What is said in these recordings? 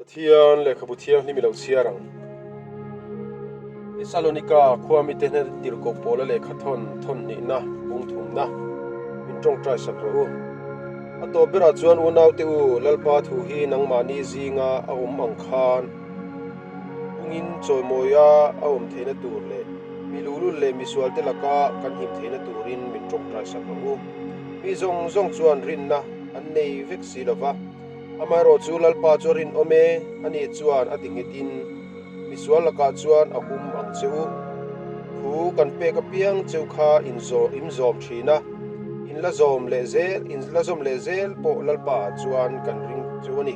Pathian lehkhabu thianghlim i lo chhiar ang. Thessalonika khua mite hnena tirhkoh Paula lehkha thawn thawn hnihna bung thumna min tawngtai sak rawh u. A tawp berah chuan unaute u, Lalpa thu hi nangmahni zinga a awm ang khan pungin chawimawia a awm theihna tur leh mi luhlul leh misualte laka kan him theihna turin min tawngtai sak rawh u. Mi zawng zawng chuan rinna an nei vek si lo va. Amaherawh chu Lalpa chu a rinawm e, ani chuan a ti nghetin misual lakah chuan a hum ang che u. Thu kan pek apiang cheu kha in im zawm thin a, in la zawm leh zel, in la zawm leh zel pawh Lalpa ah chuan kan ring cheu a ni.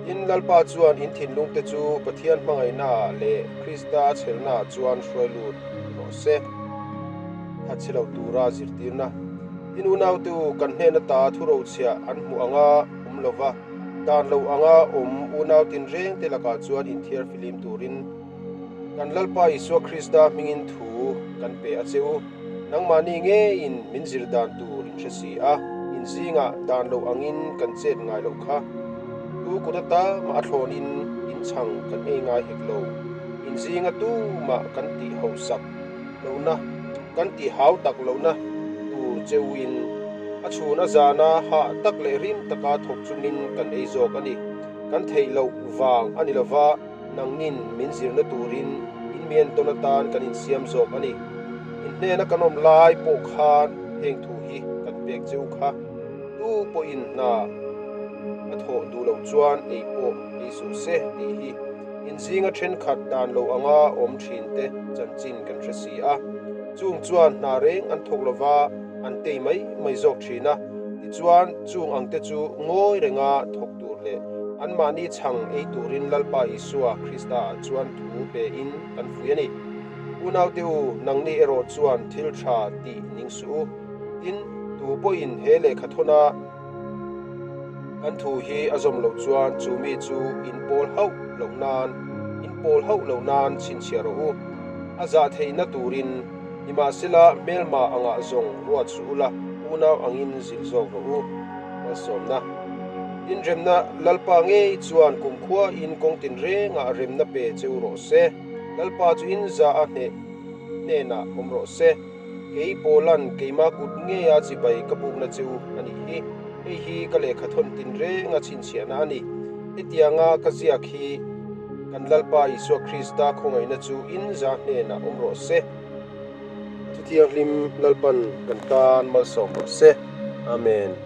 Tin, Lalpa chuan in thinlung te chu Pathian hmangaihna ah leh Krista a chhelna ah chuan hruai lut rawh se. Thatchhe lo tura zirtirna. Tin unaute u, kan hnen ata thurochhiah an hmuh anga awm lo va, dan lo anga awm unau tinrengte lakah chuan inthiar filim turin kan Lalpa Isua Krista hmingin thu kan pe a che u. Nangmahni ngeiin min zir dan tur in hre si a, in zingah dan lo angin kan chet ngai loh kha. Tu kut ata mah a thlawnin in chhang kan ei ngai hek lo. In zinga tu mah kan tih hausak lohna. Kan tih hau tak lohna tur cheuin a chhun a zana hah tak leh rim taka thawk chungin kan ei zawk a ni. Kan theih loh vang a ni lova, nangnin min zirna turin in mian tawn atan kan insiam zawk a ni. In hnena kan awm lai pawh khan heng thu hi kan pek cheu kha. Tu pawhin hna a thawh duh loh chuan ei pawh ei suh se tih hi. Inzinga thenkhat dan lo anga awm thin te chanchin kan hre si a, chung chuan hna reng an thawk lova an tei mai mai zawk thin a, tichuan chung ang te chu ngawi renga thawk tur leh anmahni chhang ei turin Lalpa Isua Krista ah chuan thu pe in kan fuih a ni. Unaute u, nangni erawh chuan thil tha tih ning suh u. Tin, tu pawhin he lehkha thawna Kan thu hi a zawm loh chuan chu mi chu in pawl hauh loh nan, in pawl hauh loh nan chhinchhiah rawh u. A zah theihna turin, nimahsela hmelma angah zawng ruat suh ula, unau angin zilh zawk rawh u. Malsawmna. Inremna Lalpa ngei chuan kumkhuain kawng tinrengah remna pe cheu rawh se. Lalpa chu in za a hneh hnenah awm rawh se. Kei Paulan keima kut ngeia chibai ka bukna che u a nih hi. Hei hi ka lehkha thawn tinrenga chhinchhiahna a ni. Hetianga ka ziak hi kan Lalpa Isua Krista khawngaihna chu in za hnenah awm rawh se. Thuthianghlim Lalpan kan tan malsawm rawh se. Amen.